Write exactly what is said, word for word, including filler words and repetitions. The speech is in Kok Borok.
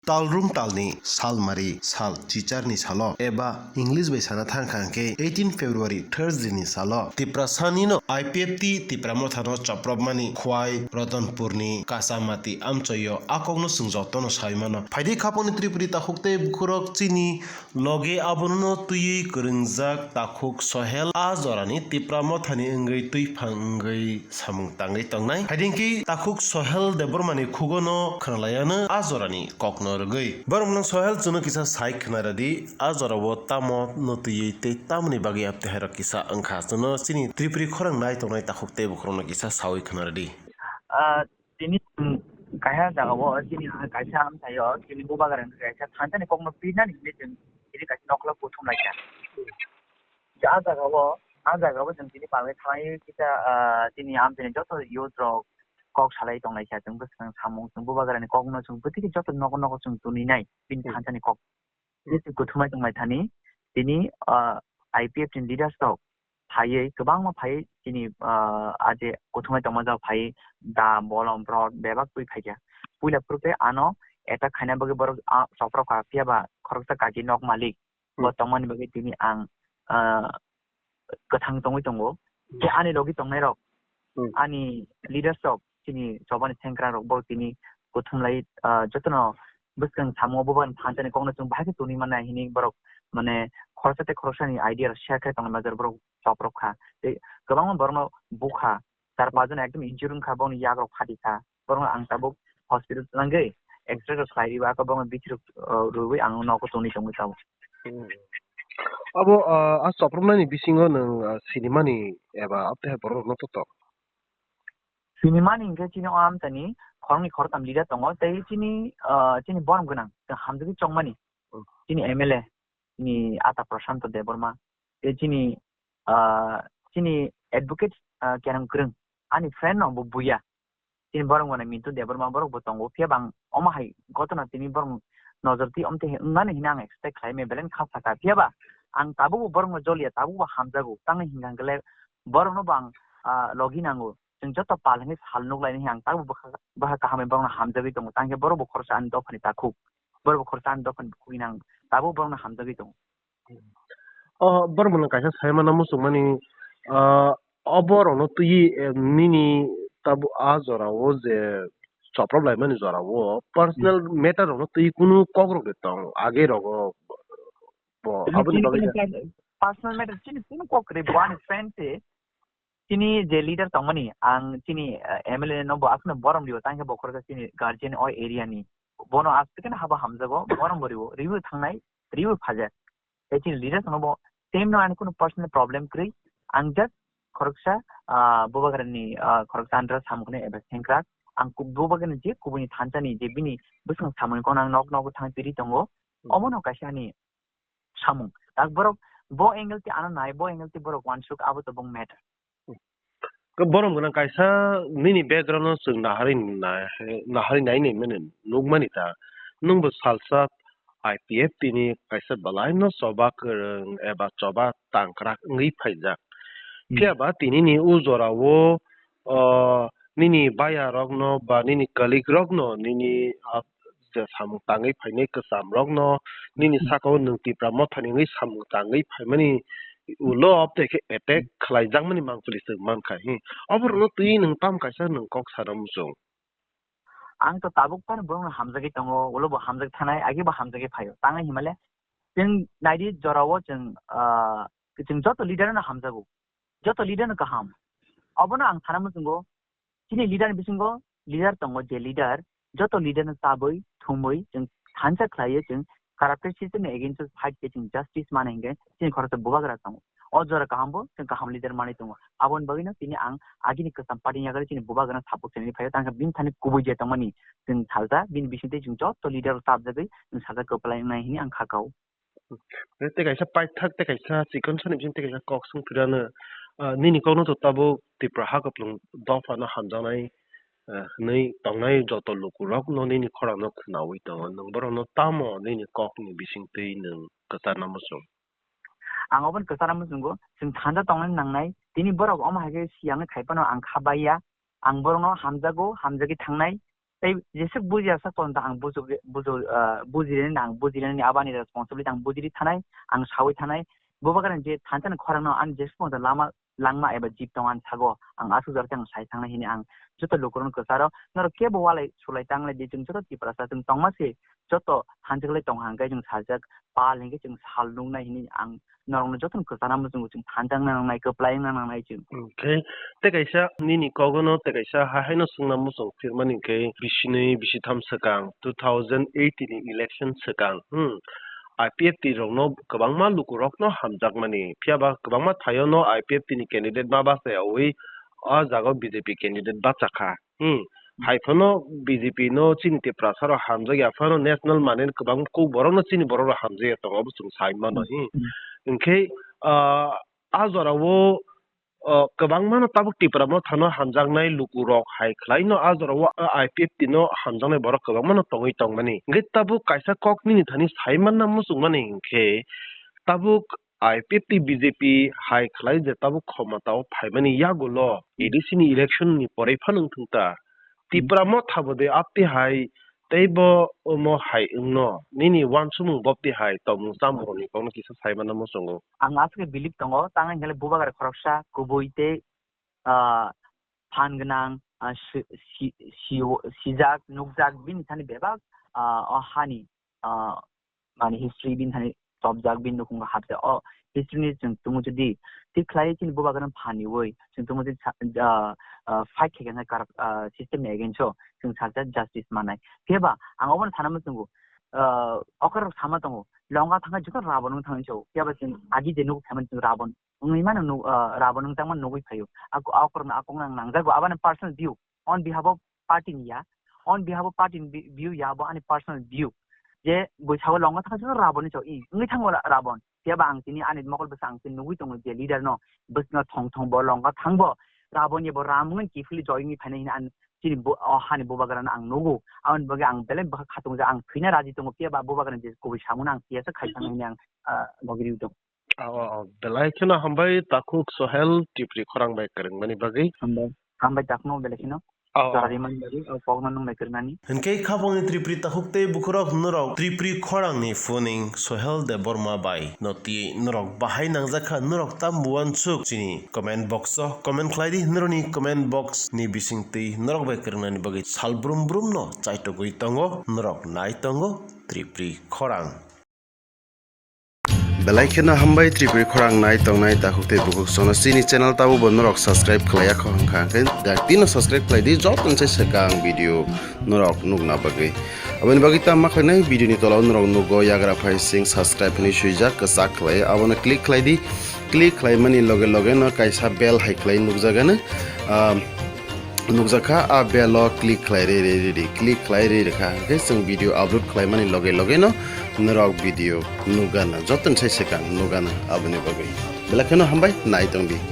Talrung talni salmari sal chicharni salo eba English bai sana thang kha hwnkhe eighteen February Thursday ni salo Tiprasani no I P F T Tipra Motha no chopropmani Khwai Ratanpurni Kasamati amchoio a kokno chwng jotono saui mano. Phaidi khaponi Tripuri takhuk tei bukhurok chini loge abono twiwi kwrwngjak takhuk Sohel a jorani Tipra Mothani wngwi twiphang wngwi samung tangwi tongnai. Haidingkhe takhuk Sohel Debbarmani khugono khwnalaiano a jorani kokno rwgwi. Borok nwng Sohel chwngno kisa sai khwna rwdi, a jorao tamo no twiwi tei tamoni bagwi aptehairok kisa wngkha. Chwngno chini Tripuri khorang nai tongnai takhuk tei bukhurokno kisa saui khwna rwdi. Ah, tini, mm, kaisa jagao, tini kaisa amchaio, tini bubagra kaisa thansa ni kokno pirnani hinwi chwng tini kaisa nokla kuthum laikha. A jagao, a jagao chwng tini palwi thanai kisa, ah, tini amchaini joto youth rok kok salai tonglaikha, chwng bwskang samung, chwng bubagrani kokno chwng bwtwi joto nogo nogo chwng tuni nai, bini Hmm. thansani kok. Hmm. Bini kuthumai tongmai thani, tini, ah, I P F ni leaders rok phaiwi, kwbangma phaiwi chini, ah, a je kuthumai tongma jagao phaiwi da, bolom, rod bebak twi phaikha. Puila phuru khe ano attack khaina bagwi borok, ah, choprok kha, phiya ba khoroksa kaki nok malik. Bo Hmm. tongmani bagwi tini ang, ah, kwthang tongwi tongo. Hmm. Je ani logi tongnai rok, Hmm. ani leaders rok, chini chobani sengkra rok bo tini kuthumlai, ah, jotono bwskang samo bubagrani thansani kokno chwng bahai khe tuni mannai hini borok mane khoroksa tei khoroksani idea rok share khai tongna major borok choprok kha. Tei kwbangma borokno bukha. Char pajano ekdom injure wngkha, bongni yagrok phati kha. Borokno ang tabuk hospital twlangwi X-ray rok khlai rwi, ako borokno bithi rok, uh, rwwi ang nogo tongwi tongwi tabuk. Hmm. Abo, uh, a chopropnani bisingo nwng, uh, sinimani eba apteha borok rokno to tong? Sinimani hinkhe chini o amchaini khoroknwi khoroktham leader tongo, tei chini, uh, chini borom gwnang, chwng hamjagwi chongmani, Hmm. chini M L A, chini Ata Prashanto Debbarma, tei chini, ah, chini advocate, ah, Kerang Kwrwng, ani friend no bo buya. Chini borok mane Mintu Debbarma borok bo tongo. Phiya ba ang omo hai gotona tini borok nojor twi omte he wngmani hwnwi ang expect khlai me belai kha sakha. Phiya ba ang tabukbo borok no joliya, tabukbo hamjago. Tangwi hwnkha hwnkhe le borok no bo ang, ah, logi nango. Chwng joto pal hwnwi sal nuk lainai hwnwi ang tabukbo bwkha, bwkha kaham bai borok no hamjagwi tongo. Tang khe borok bo khoroksa ani dophani takhuk. Borok bo khoroksa ani dophani bukhuk hwnwi ang tabuk borok no hamjagwi tongo. O borok mwnwi kaisa sai mano muchungmani, ah, o borokno twi, eh, nini tabuk a jorao je choprop laimani jorao personal Hmm. matter rokno twi kunu kok rok de tong age rogo bo Chini aboni chini bagwi kunu ja- pers-, personal matter chini kunu kok kwrwi bo ani friend se chini je leader tongmani ang chini, eh, M L A no bo aswkno borom rio tang khe bo khoroksa chini guardian o area ni bono aswk khe haba hamjago borom bo rio rio thangnai rio phaja. Tei chini leaders no bo same no ani kunu personal problem kwrwi. Ang just khoroksa, ah, bubagrani, ah, khoroksa andra samung khne eba sengkrak. Ang ku-, bubagrani je kubuni thansani je bini bwswng samung kono ang nok nogo thang piri tongo. Hmm. Omo no kaisa ani samung. Tak borok bo angle ti ano nai, bo angle ti borok wansuk abo to bong matter. Khe borom gwnang kaisa nini background no chwng naharwi nai-, naharwi nai nai mani nukmani ta. Nwng bo salsa I P F T ni kaisa belai no choba kwrwng eba choba tangkrak wngwi phaijak. Hmm. Phiya ba tini ni o jora o, o, nini baya rok no ba nini colleague rok no nini, ah, je samung tangwi phainai kwcham rok no nini Hmm. saka o nwng Tipra Motha ni wngwi samung tangwi phaimani ulo abotei khe attack Hmm. khlaijakmani mangpili chwng mankha, hi. Oborokno twi nwng tam kaisa nwng kok sana muchung. Ang to tabuk phano borokno hamjagwi tongo, ulo bo hamjak thanai, agi bo hamjagwi phaio. Tangwi himale chwng naidi jorao chwng, ah, chwng joto leader no hamjago. Joto leader no kaham. Obono ang sana muchungo, chini leader ni bisingo leader tongo, je leader, joto leader no tabwi, thumwi, chwng thansa khlaiwi, chwng corrupted system ni against o fight khe chwng justice mana hinkhe chini khoroksa bubagra tongo. O jora kaham bo chwng kaham leader manwi tongo. Aboni bagwino tini ang agini kwcham party ni yakarwi chini bubagrano support khlainani phaio, tangkhe bini thani kubui je tongmani chwng salsa, bini bisingtwi chwng joto leader rok chapjagwi chwng salsa kwplai wngnai hinwi ang kha kao. Tei kaisa paithak tei kaisa chikon sani bising tei kaisa kok swng phirano, ah, nini kokno to tabuk Tipra ha kupulung dophano hamjaknai, ah, hwnwi tongnai joto lukurokno nini khorangno khwnaui tongo. Nwng borokno tamo nini kokni bisingtwi nwng kwcharna muchung? Ang oboni kwcharna muchungo, chwng thanda tongnani nangnai. Tini borok omo hai khe siyangwi khai phano ang kha baiya. Ang borokno hamjago, hamjagwi thangnai. Tei jesuk bujiya sak pon ang buju buju, ah, bujirani ang bujirani abani responsibility ang bujiri thanai, ang sawi thanai. Bubagrani je thansa ni khorang no ang jesuk pon lama langma eba jip tong ang sago, ang asuk jar ang sai thangnai hini ang joto lukurok no kwcharo norok kebo walai sulai tanglai di, chwng joto Tiprasa chwng tongma se joto hanjak lai tong hang khe chwng sajak pal hingke chwng sal nuknai hini ang norokno jotono kwchana muchungo chwng thansa wngna nangnai, kwplai wngna nangnai chwng. Hwnkhe tei kaisa nini kogono tei kaisa hai haino swngna muchung phirmani hwnkhe bisinwi bisitham swkang two thousand eighteen ni election swkang, hmm, I P F T rokno kwbangma lukurokno hamjakmani, phiyaba kwbangma thaiono I P F T ni candidate ma bachayawi o jagao B J P candidate bachakha. Hmm. Hai phano B J P no chini Tiprasa rok hamjakya phano national mane kwbang kuk borok no chini borok rok hamjakya tongo, abo chwng sai mano. Hmm. Hmm. Hwnkhe, ah, a jora o, ah, kwbangma no tabuk Tipra Motha no hamjaknai luku rok hai khlai no a jora o, ah, I P F T no hamjaknai borok kwbangma no tongwi tongmani. Hwnkhe tabuk kaisa kok nini thani sai manna muchungmani hwnkhe tabuk I P F T B J P hai khlai je tabuk khomota o phaimani yagulo A D C ni election ni porwi phano wngthung ta. Tipra Motha bo de apti hai tei bo omo hai wngno nini uansukmung bopti hai tongmung chamung rokni kokno kisa sai mano muchungo. Ang aswk believe tongo, tang hingkhe bubagra khoroksa kubui tei, ah, phan gwnang, ah, si-, si-, si-, sijak, nukjak bini thani bebak, ah, o hani, ah, mani history bini thani chopjak, bini nukhungo hapjak. O history ni chwng tongmung jodi thik khlai chini bubagrano phaniwi chwng tongmung jodi sa-, ah, ah, fight khaikha kar-, ah, system ni against o chwng sakjak justice manai. Phiyaba ang obono sana muchungo, ah, okra rok sama tongo, longa thangkhe joto Rabon wng thangwi sao. Phiyaba chwng agi je nugo phaimani chwng Rabon wngwi mano, nu-, ah, Rabon wng tangmani nugwi phaio. Ako, a korokno a kokno ang nangjago, aboni personal view, on behalf of party ni ya, on behalf of party ni vi-, view ya, abo ani personal view. Je bwsao longa thangkhe joto Rabon ni sao, i, wngwi thango Ra-, Rabon. Phiyaba ang tini ani mokol bwsa ang tini nugwi tongo je leader no, bwswkno thong thong bo longa thang bo, Rabon ya bo Ram wngwi kiphilwi joy wngwi phainai hwnwi ang chini bo-, o hani bubagrano ang nugo. Aboni bagwi ang belai bwkha khatungjak, ang thwina raji tongo, phiyaba bubagrani je kubui samungo ang thwiya se khai thangwi hwnwi ang, ah, logi riwi tongo. Aw, aw, aw. Belai kheno hambai takhuk Sohel Tripuri khorang bai kwrwngmani bagwi. Hambai. Hambai takhukno belai kheno. Aw, aw. Jora rimani bagwi, o kokno nwng bai kwrwngnani. Hinkhe khabangni Tripuri takhuk tei bukhurok norok Tripuri khorangni phuning Sohel Debbarma bai no twi norok bahai nangjakha, norok tam uansuk chini comment box o comment khlai di, norokni comment box ni bising twi norok bai kwrwngnani bagwi sal brum brum no chaitogwi tongo, norok nai tongo Tripuri khorang. Belai kheno hambai Tripuri khorang nai tongnai takhuk tei bukhuk sono chini channel tabukbo norok subscribe khlaiya kho hwnkha hwnkhe daktino subscribe khlai di, joto se swkang video norok nukna bagwi. Aboni bagwi tamo khlainai video ni tola o norok nugo yagra phai sing subscribe hinwi swijak kwchak khlai, abono click khlai di, click khlaimani loge loge no kaisa bell hai khlai nukjagano, ah, nukjakha, a bell o click khlai ri ri ri ri, click khlai ri rikha, hwnkhe chwng video upload khlaimani loge loge no norok video nukgana, joto ni sai swkang nukgana. Aboni bagwi belai kheno hambai, nai tong di.